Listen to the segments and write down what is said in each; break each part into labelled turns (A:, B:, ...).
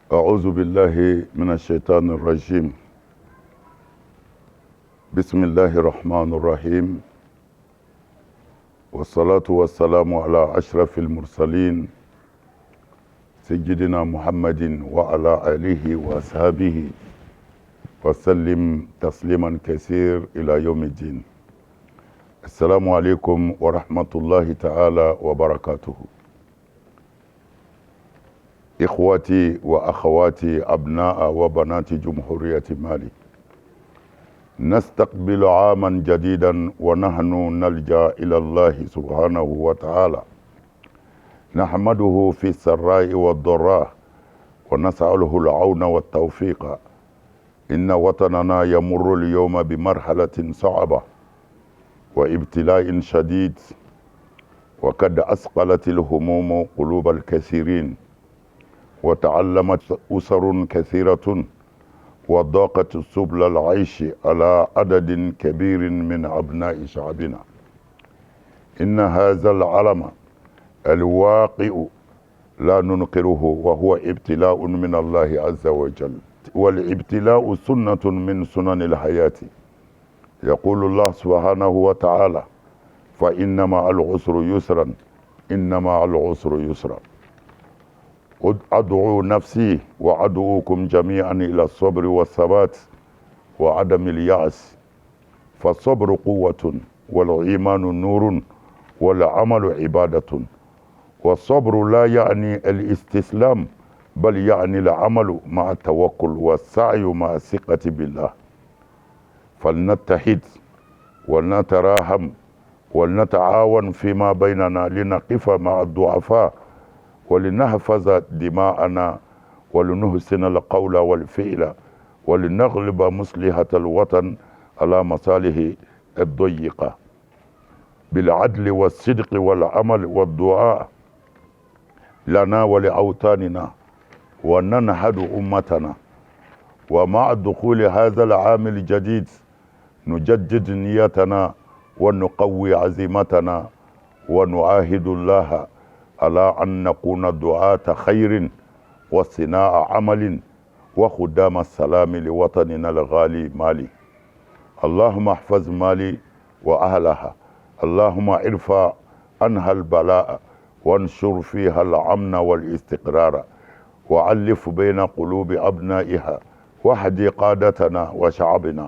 A: أعوذ بالله من الشيطان الرجيم بسم الله الرحمن الرحيم والصلاة والسلام على أشرف المرسلين سيدنا محمد وعلى آله وأصحابه وسلم تسليما كثير إلى يوم الدين السلام عليكم ورحمة الله تعالى وبركاته إخوتي وأخواتي أبناء وبنات جمهورية مالي نستقبل عاما جديدا ونحن نلجأ إلى الله سبحانه وتعالى نحمده في السراء والضراء ونسأله العون والتوفيق إن وطننا يمر اليوم بمرحلة صعبة وابتلاء شديد وقد أثقلت الهموم قلوب الكثيرين وتعلمت أسر كثيرة وضاقت سبل العيش على عدد كبير من أبناء شعبنا إن هذا العلم الواقع لا ننكره وهو ابتلاء من الله عز وجل والابتلاء سنة من سنن الحياة يقول الله سبحانه وتعالى فإن مع العسر يسرا إن مع العسر يسرا أدعو نفسي وأدعوكم جميعا إلى الصبر والثبات وعدم اليأس فالصبر قوة والإيمان نور والعمل عبادة والصبر لا يعني الاستسلام بل يعني العمل مع التوكل والسعي مع الثقة بالله فلنتحد ولنتراحم ولنتعاون فيما بيننا لنقف مع الضعفاء ولنحفظ دماءنا ولنحسن القول والفعل ولنغلب مصلحة الوطن على مصالح الضيقة بالعدل والصدق والعمل والدعاء لنا ولأوطاننا وننهض أمتنا ومع دخول هذا العام الجديد نجدد نيتنا ونقوي عزيمتنا ونعاهد الله على أن نكون دعاة خير وصناع عمل وخدام السلام لوطننا الغالي مالي اللهم احفظ مالي وأهلها اللهم ارفع عنها البلاء وانشر فيها الأمن والاستقرار وألف بين قلوب أبنائها واهدي قادتنا وشعبنا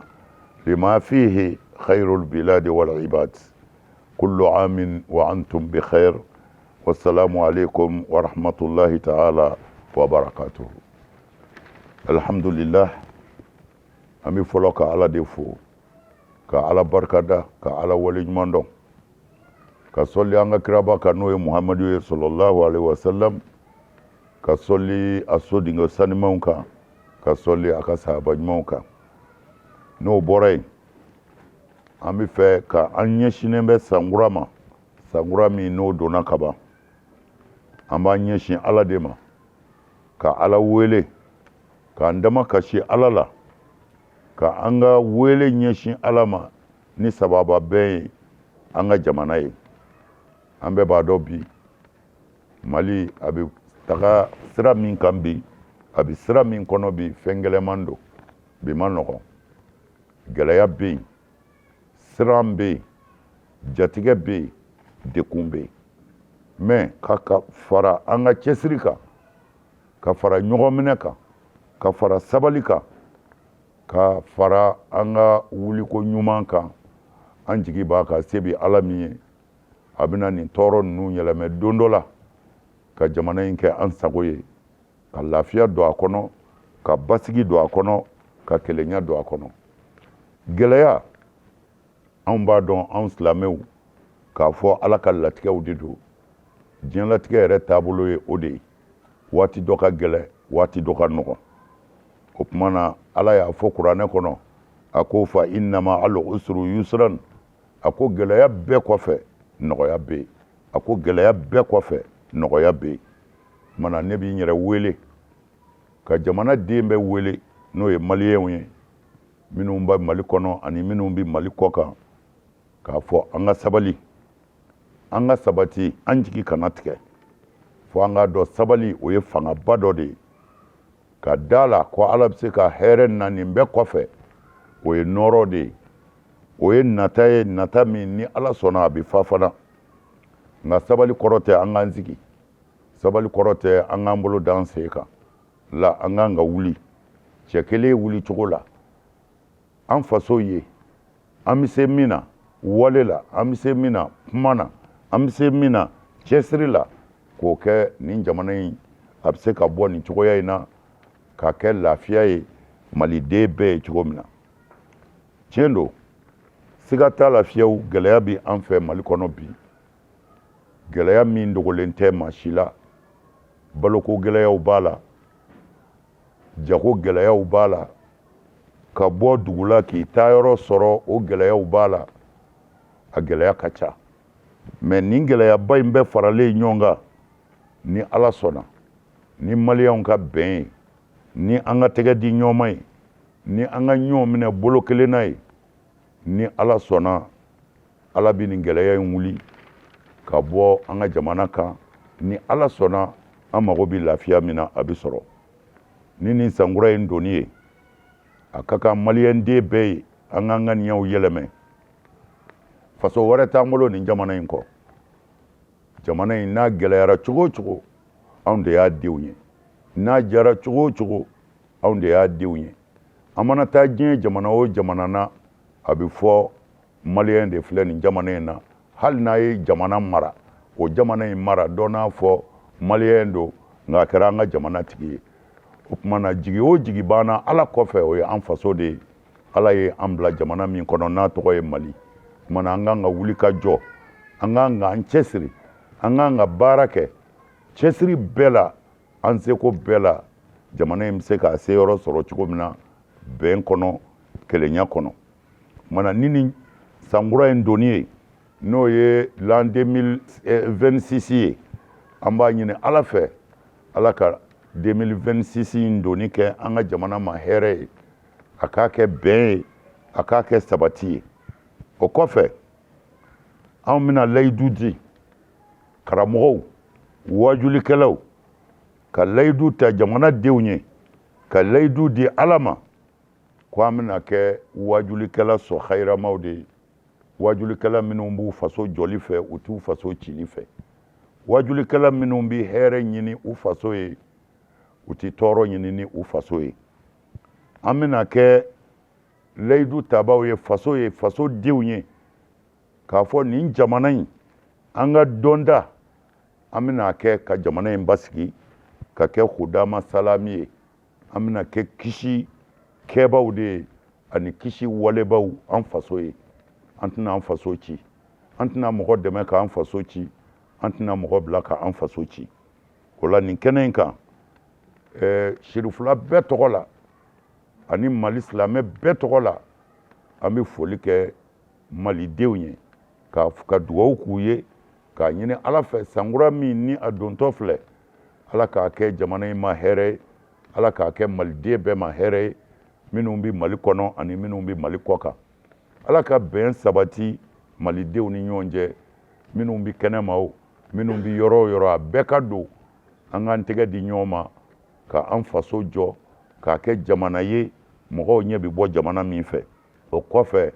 A: لما فيه خير البلاد والعباد كل عام وأنتم بخير والسلام عليكم ورحمة الله تعالى وبركاته الحمد لله an bɛ fɔlɔ ka ala de fo ka ala barikada ka ala waleɲuman dɔn ka sɔli an ka kiraba kan n'o ye muhamadu ye sɔlɔlahu alaihi wasallam ka sɔli a sodenkɛ sanimanw kan ka sɔli a ka sahaba ɲumanw kan n'o bɔra yen an bɛ fɛ ka an ɲɛsinnen bɛ sankura ma sankura min n'o donna kaban an b'an ɲɛsin ala de ma ka ala wele k'an damakasi ala la ka an ka wele ɲɛsin ala ma ni sababa bɛn ye an ka jamana ye an bɛɛ b'a dɔn bi mali a bɛ taga sira min kan bi a bɛ sira min kɔnɔ bi fɛn gɛlɛman don bi man nɔgɔn gɛlɛya bɛ yen siran bɛ yen jatigɛ bɛ yen dekun bɛ yen mɛ ka fara an ka cɛsiri kan ka fara ɲɔgɔnminɛ kan ka fara sabali kan ka fara an ka wuliko ɲuman kan an jigi b'a kan se bɛ ala min ye a bɛna nin tɔɔrɔ ninnu yɛlɛmɛ don dɔ la ka jamana in kɛ an sago ye ka lafiya don a kɔnɔ ka basigi don a kɔnɔ ka kelenya don a kɔnɔ gɛlɛya anw b'a dɔn anw silamɛw k'a fɔ ala ka latigɛw de don diɲɛlatigɛ yɛrɛ taabolo ye o de ye waati dɔ ka gɛlɛn waati dɔ ka nɔgɔn o tuma na ala y'a fɔ kuranɛ kɔnɔ a ko fa inna ma al usru yusran a ko gɛlɛya bɛɛ kɔfɛ nɔgɔya bɛ yen a ko gɛlɛya bɛɛ kɔfɛ nɔgɔya bɛ yen tuma na ne b'i yɛrɛ wele ka jamana den bɛɛ wele n'o ye maliyɛnw ye minnu bɛ mali kɔnɔ ani minnu bɛ mali kɔ kan k'a fɔ an ka sabali an ka sabati an jigi kana tigɛ fo an k'a dɔn sabali o ye fangaba dɔ de ye Ka da la ko Ala bɛ se ka hɛrɛ na nin bɛɛ kɔfɛ, o ye nɔɔrɔ de ye, o ye nata ye, nata min ni Ala sɔnna a bɛ fa fana. Nka sabali kɔrɔ tɛ an k'an sigi, sabali kɔrɔ tɛ an k'an bolo d'an sen kan la. An k'an ka wuli cɛ kelen wuli cogo la an faso ye. An bɛ se min na wale la, an bɛ se min na kuma na, an bɛ se min na cɛsiri la, k'o kɛ nin jamana in a bɛ se ka bɔ nin cogoya in na ka kɛ lafiya ye maliden bɛɛ ye cogo min na. Tiɲɛ don, siga t'a la fiyewu, gɛlɛya bɛ an fɛ Mali kɔnɔ bi, gɛlɛya min dogolen tɛ maa si la. Baloko gɛlɛyaw b'a la, jago gɛlɛyaw b'a la, ka bɔ dugu la k'i taayɔrɔ sɔrɔ, o gɛlɛyaw b'a la. A gɛlɛya ka ca. Mɛ nin gɛlɛyaba in bɛɛ faralen ɲɔgɔn kan, ni Ala sɔnna, ni maliyɛnw ka bɛn ye, ni an ka tɛgɛ di ɲɔgɔn ma ye, ni an ka ɲɔgɔn minɛ bolo kelen na ye, ni Ala sɔnna, Ala bɛ nin gɛlɛya in wuli ka bɔ an ka jamana kan. Ni Ala sɔnna, an mago bɛ lafiya min na, a bɛ sɔrɔ ni nin sankura in donni ye. A ka kan maliyɛnden bɛɛ ye an k'an ka ŋaniyaw yɛlɛmɛ. Faso wɛrɛ t'an bolo nin jamana in kɔ. Jamana in n'a gɛlɛyara cogo o cogo, anw de y'a denw ye. N'a jara cogo o cogo, anw de y'a denw ye. An mana taa diɲɛ jamana o jamana na, a bɛ fɔ maliyɛn de filɛ nin jamana in na. Hali n'a ye jamana mara, o jamana in mara dɔ n'a fɔ maliyɛn don, nka a kɛra an ka jamana tigi ye. O tuma na, jigi o jigi banna Ala kɔfɛ, o ye an faso de ye. Ala ye an bila jamana min kɔnɔ n'a tɔgɔ ye Mali, o tuma na an kan ka wuli ka jɔ, an kan ka an cɛsiri, an kan ka baara kɛ cɛsiri bɛɛ la, an seko bɛɛ la, jamana in bɛ se k'a seyɔrɔ sɔrɔ cogo min na bɛn kɔnɔ, kelenya kɔnɔ. Tuma na ni nin sankura in donni ye, n'o ye l'an 2026 ye, an b'a ɲini Ala fɛ, Ala ka 2026 in donni kɛ an ka jamana ma hɛrɛ ye, a k'a kɛ bɛn ye, a k'a kɛ sabati ye. O kɔfɛ, anw bɛna layidu di karamɔgɔw, wajulikɛlaw, ka layidu ta jamana denw ye, ka layidu di Ala ma ko an bɛna kɛ wajulikɛla sɔ hayiramaw de ye, wajulikɛla minnu b'u faso jɔli fɛ, u t'u faso cili fɛ, wajulikɛla minnu bɛ hɛrɛ ɲini u faso ye, u tɛ tɔɔrɔ ɲini ni u faso ye. An bɛna kɛ layidu tabaw ye faso ye, faso denw ye, k'a fɔ nin jamana in, an ka dɔnta, an bɛna kɛ ka jamana in basigi ka kɛ hudama salami ye. An bɛna kɛ kisi kɛbaw de ye ani kisi walebaw an faso ye. An tɛna an faso ci, an tɛna mɔgɔ dɛmɛ k'an faso ci, an tɛna mɔgɔ bila k'an faso ci. O la, nin kɛnɛ in kan, sirifula bɛɛ tɔgɔ la ani Mali silamɛ bɛɛ tɔgɔ la, an bɛ foli kɛ malidenw ye, ka dugawu k'u ye, k'a ɲini Ala fɛ, sankura min ni a dontɔ filɛ, Ala k'a kɛ jamana in ma hɛrɛ ye, Ala k'a kɛ maliden bɛɛ ma hɛrɛ ye, minnu bɛ Mali kɔnɔ ani minnu bɛ Mali kɔ kan. Ala ka bɛn sabati malidenw ni ɲɔgɔn cɛ, minnu bɛ kɛnɛma o, minnu bɛ yɔrɔ o yɔrɔ, a bɛɛ ka don an k'an tɛgɛ di ɲɔgɔn ma ka an faso jɔ k'a kɛ jamana ye mɔgɔw ɲɛ bɛ bɔ jamana min fɛ. O kɔfɛ,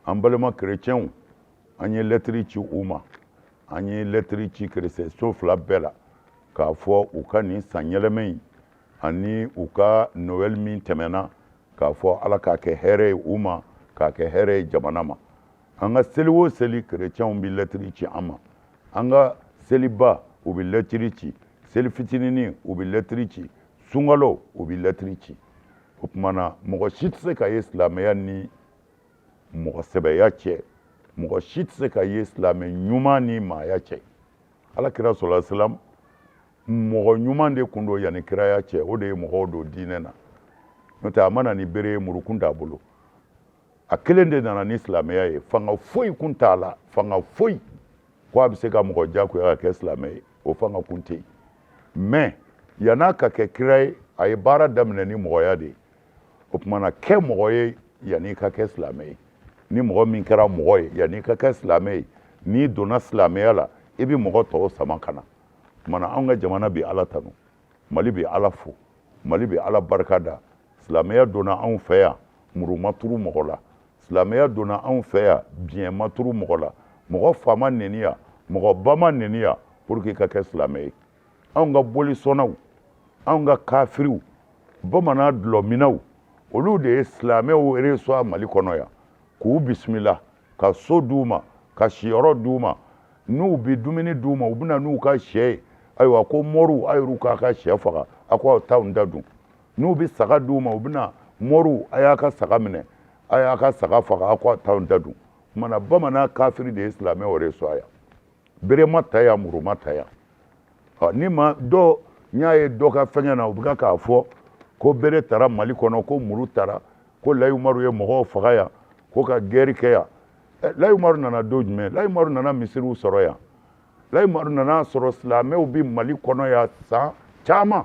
A: an balima kerecɛnw, an ye lɛtiri ci u ma. An ye lɛtiri ci kerecɛnso fila bɛɛ la k'a fɔ u ka nin san yɛlɛmɛ in ani u ka Noël min tɛmɛna, k'a fɔ Ala k'a kɛ hɛrɛ ye u ma, k'a kɛ hɛrɛ ye jamana ma. An ka seli o seli, kerecɛnw bɛ lɛtiri ci an ma. An ka seliba, u bɛ lɛtiri ci, seli fitininin, u bɛ lɛtiri ci, sunkalo, u bɛ lɛtiri ci. O tuma na, mɔgɔ si tɛ se ka ye silamɛya ni mɔgɔ sɛbɛya cɛ, mɔgɔ si tɛ se ka ye silamɛ ɲuman ni maaya cɛ. Ala kira sɔlɔ salam, mɔgɔ ɲuman de kun don yanni kiraya cɛ. O de ye mɔgɔw don diinɛ na. N'o tɛ, a ma na ni bere ye, murukun t'a bolo. A kelen de nana ni silamɛya ye. Fanga foyi kun t'a la, fanga foyi ko a bɛ se ka mɔgɔ diyagoya ka kɛ silamɛ ye, o fanga kun tɛ yen. Mɛ yann'a ka kɛ kira ye, a ye baara daminɛ ni mɔgɔya de ye. O tuma na, kɛ mɔgɔ ye yanni i ka kɛ silamɛ ye. Ni mɔgɔ min kɛra mɔgɔ ye yanni i ka kɛ silamɛ ye, n'i donna silamɛya la, i bɛ mɔgɔ tɔw sama ka na. O tuma na, anw ka jamana bɛ Ala tanu, Mali bɛ Ala fo. Mali bɛ Ala barika da. Silamɛya donna anw fɛ yan, muru ma turu mɔgɔ la. Silamɛya donna anw fɛ yan, biɲɛ ma turu mɔgɔ la. Mɔgɔ fa ma neni yan, mɔgɔ ba ma neni yan pour que i ka kɛ silamɛ ye. Anw ka bolisɔnnaw, anw ka kafiriw, bamanan dulɔminnaw, olu de ye silamɛw reçoit Mali kɔnɔ yan, k'u bisimila, ka so d'u ma, ka siyɔrɔ d'u ma. N'u bi dumuni d'u ma, u bɛna n'u ka sɛ ye. Ayiwa, ko moriw, a yɛrɛw k'a ka sɛ faga, a ko aw t'anw da dun. N'u bi saga d'u ma, u bɛna moriw, a y'a ka saga minɛ, a y'a ka saga faga, a ko aw t'anw da dun. Kumana bamanan kafiri de ye silamɛw reçoit yan. Bere ma ta yan, muru ma ta yan. Ni ma dɔ n y'a ye dɔ ka fɛngɛ na, u bɛ k'a fɔ ko bere tara Mali kɔnɔ, ko muru tara, ko Layi Umaru ye mɔgɔw faga yan, ko ka gɛri kɛ yan. Layi Umaru nana don jumɛn? Layi Umaru nana misiriw sɔrɔ yan. Layi Umaru nana sɔrɔ silamɛw bɛ Mali kɔnɔ yan san caman.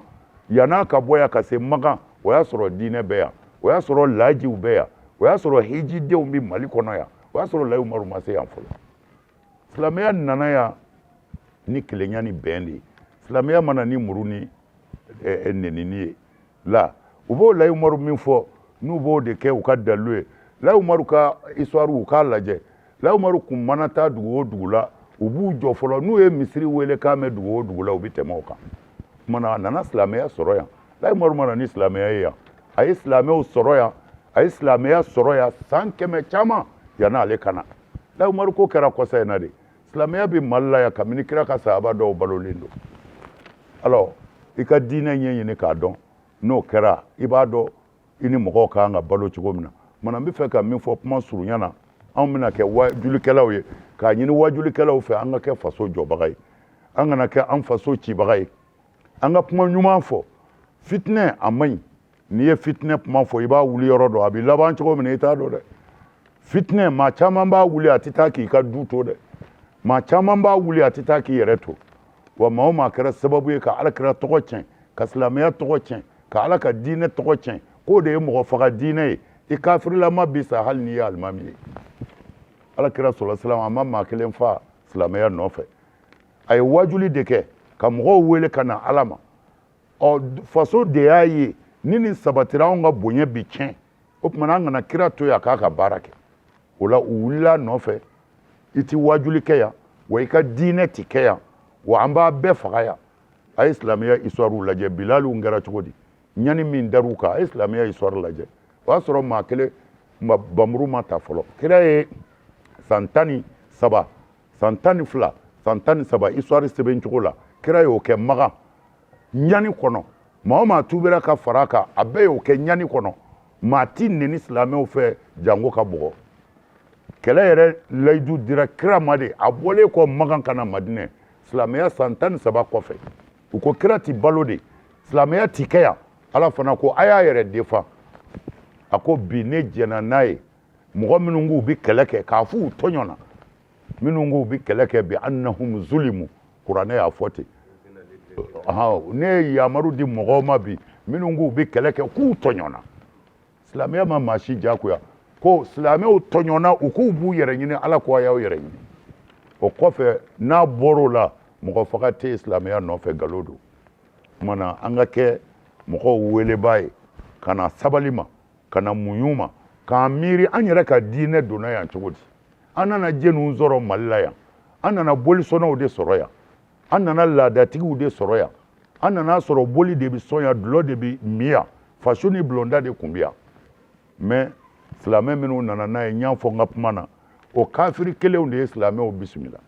A: Yann'a ka bɔ yan ka se Makan, o y'a sɔrɔ diinɛ bɛ yan, o y'a sɔrɔ lajiw bɛ yan, o y'a sɔrɔ hijidenw bɛ Mali kɔnɔ yan, o y'a sɔrɔ Layi Umaru ma se yan fɔlɔ. Silamɛya nana yan ni kelenya ni bɛn de ye. Silamɛya ma na ni muru ni nenini ye. La u b'o Layi Umaru min fɔ, n'u b'o de kɛ u ka dalilu ye. Layi Umaru ka histoire, u k'a lajɛ. Layi Umaru kun mana taa dugu o dugu la, u b'u jɔ fɔlɔ. N'u ye misiri wele k'a mɛn dugu o dugu la, u bɛ tɛmɛ o kan. Kumana a nana silamɛya sɔrɔ yan. Layi Umaru ma na ni silamɛya ye yan, a ye silamɛw sɔrɔ yan, a ye silamɛya sɔrɔ yan san 100 caman yann'ale ka na. Layi Umaru ko kɛra kɔsa in na de. Silamɛya bɛ Mali la yan kabini kira ka sahaba dɔw balolen don. Alors i ka diinɛ ɲɛɲini k'a dɔn, n'o kɛra i b'a dɔn i ni mɔgɔw ka kan ka balo cogo min na. Mana n bɛ fɛ ka min fɔ kuma surunya na, anw bɛna kɛ wajulikɛlaw ye, k'a ɲini wajulikɛlaw fɛ an ka kɛ faso jɔbaga ye, an kana kɛ an faso cibaga ye. An ka kuma ɲuman fɔ. Fitinɛ a man ɲi. N'i ye fitinɛ kuma fɔ, i b'a wuli yɔrɔ dɔn, a bɛ laban cogo min na i t'a dɔn dɛ. Fitinɛ, maa caman b'a wuli, a tɛ taa k'i ka du to dɛ. Maa caman b'a wuli, a tɛ taa k'i yɛrɛ to. Wa maa o maa kɛra sababu ye ka Ala kira tɔgɔ tiɲɛ, ka silamɛya tɔgɔ tiɲɛ, ka Ala ka diinɛ tɔgɔ tiɲɛ, k'o de ye mɔgɔ faga diinɛ ye, i kafirilama bi sa hali n'i ye alimami ye. Ala kira sɔlɔ salam, a ma maa kelen fa silamɛya nɔfɛ. A ye wajuli de kɛ ka mɔgɔw wele ka na Ala ma. Ɔ faso de y'a ye ni nin sabatira, anw ka bonya bi tiɲɛ. O tuma na an kana kira to yen a k'a ka baara kɛ. O la u wulila nɔfɛ, i ti wajuli kɛ yan, wa i ka diinɛ ti kɛ yan, wa an b'a bɛɛ faga yan. A ye silamɛya histoire lajɛ, Bilaliw kɛra cogo di, ɲani min dar'u kan. A ye silamɛya histoire lajɛ, o y'a sɔrɔ maa kelen bamuru ma ta fɔlɔ. Kira ye san 13, san 12, san 13, histoire sɛbɛn cogo la, kira y'o kɛ Makan ɲani kɔnɔ. Maa o maa tubira ka fara a kan, a bɛɛ y'o kɛ ɲani kɔnɔ. Maa ti neni silamɛw fɛ jango ka bugɔ. Kɛlɛ yɛrɛ layidu dira kira ma de, a bɔlen kɔ Makan ka na Madinɛ, silamɛya san 13 kɔfɛ. U ko kira ti balo de, silamɛya ti kɛ yan. Ala fana ko a y'a yɛrɛ defan. A ko bi ne jɛnna n'a ye, mɔgɔ minnu k'u bɛ kɛlɛ kɛ k'a f'u tɔɲɔna, minnu k'u bɛ kɛlɛ kɛ bi annahum zulimu, kuranɛ y'a fɔ ten. Ne ye yamaru di mɔgɔw ma bi minnu k'u bɛ kɛlɛ kɛ k'u tɔɲɔna. Silamɛya ma maa si diyagoya ko silamɛw tɔɲɔna, u k'u b'u yɛrɛ ɲini. Ala ko a y'aw yɛrɛ ɲini. O kɔfɛ n'a bɔr'o la, mɔgɔ faga tɛ yen silamɛya nɔfɛ, nkalon don. Tuma na an ka kɛ mɔgɔw welebaa ye, ka na sabali ma, ka na muɲu ma, k'an miiri an yɛrɛ ka diinɛ donna yan cogo di. An nana jɛniw sɔrɔ Mali la yan, an nana bolisɔnnaw de sɔrɔ yan, an nana laadatigiw de sɔrɔ yan, an nana sɔrɔ boli de bɛ sɔn yan, dulɔ de bɛ min yan, faso ni bulonda de kun bɛ yan. Mais silamɛ minnu nana n'a ye, n y'a fɔ n ka kuma na, o kafiri kelenw de ye silamɛw bisimila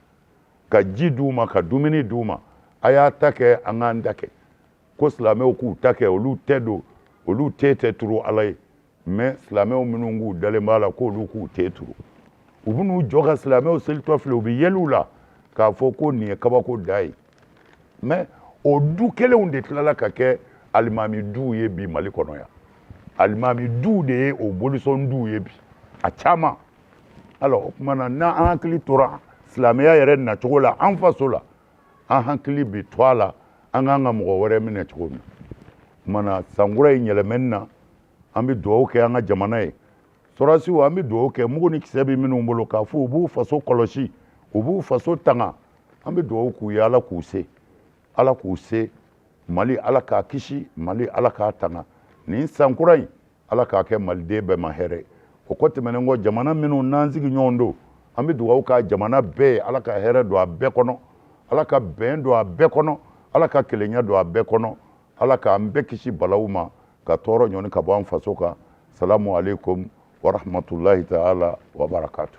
A: ka ji d'u ma, ka dumuni d'u ma. A y'a ta kɛ, an k'an ta kɛ. Ko silamɛw k'u ta kɛ, olu tɛ don, olu te tɛ turu Ala ye. Mais silamɛw minnu k'u dalen b'a la k'olu k'u te turu, u bɛn'u jɔ ka silamɛw selitɔ filɛ, u bɛ yɛlɛ u la k'a fɔ ko nin ye kabako da ye. Mais o du kelenw de tilala ka kɛ alimami duw ye bi Mali kɔnɔ yan. Alimami duw de ye o bolisɔn duw ye bi a caman. Alors o tuma na, n'an hakili tora silamɛya yɛrɛ nacogo la an faso la, an hakili bi to a la an k'an ka mɔgɔ wɛrɛ minɛ cogo min. Tuma na sankura in yɛlɛmɛni na, an bɛ dugawu kɛ an ka jamana ye. Sɔrɔdasiw, an bɛ dugawu kɛ, mugu ni kisɛ bɛ minnu bolo k'a fɔ u b'u faso kɔlɔsi, u b'u faso tanga, an bɛ dugawu k'u ye, Ala k'u se, Ala k'u se. Mali, Ala k'a kisi. Mali, Ala k'a tanga. Nin san kura in, Ala k'a kɛ maliden bɛɛ ma hɛrɛ. O kɔ tɛmɛnen kɔ, jamana minnu n'an sigiɲɔgɔn don, an bɛ dugawu k'a jamana bɛɛ ye. Ala ka hɛrɛ don a bɛɛ kɔnɔ, Ala ka bɛn don a bɛɛ kɔnɔ, Ala ka kelenya don a bɛɛ kɔnɔ, Ala k'an bɛɛ kisi balawu ma, ka tɔɔrɔ ɲɔni ka bɔ an faso kan. Salamu aleykum wa rahmatulahi taala wa barakatu.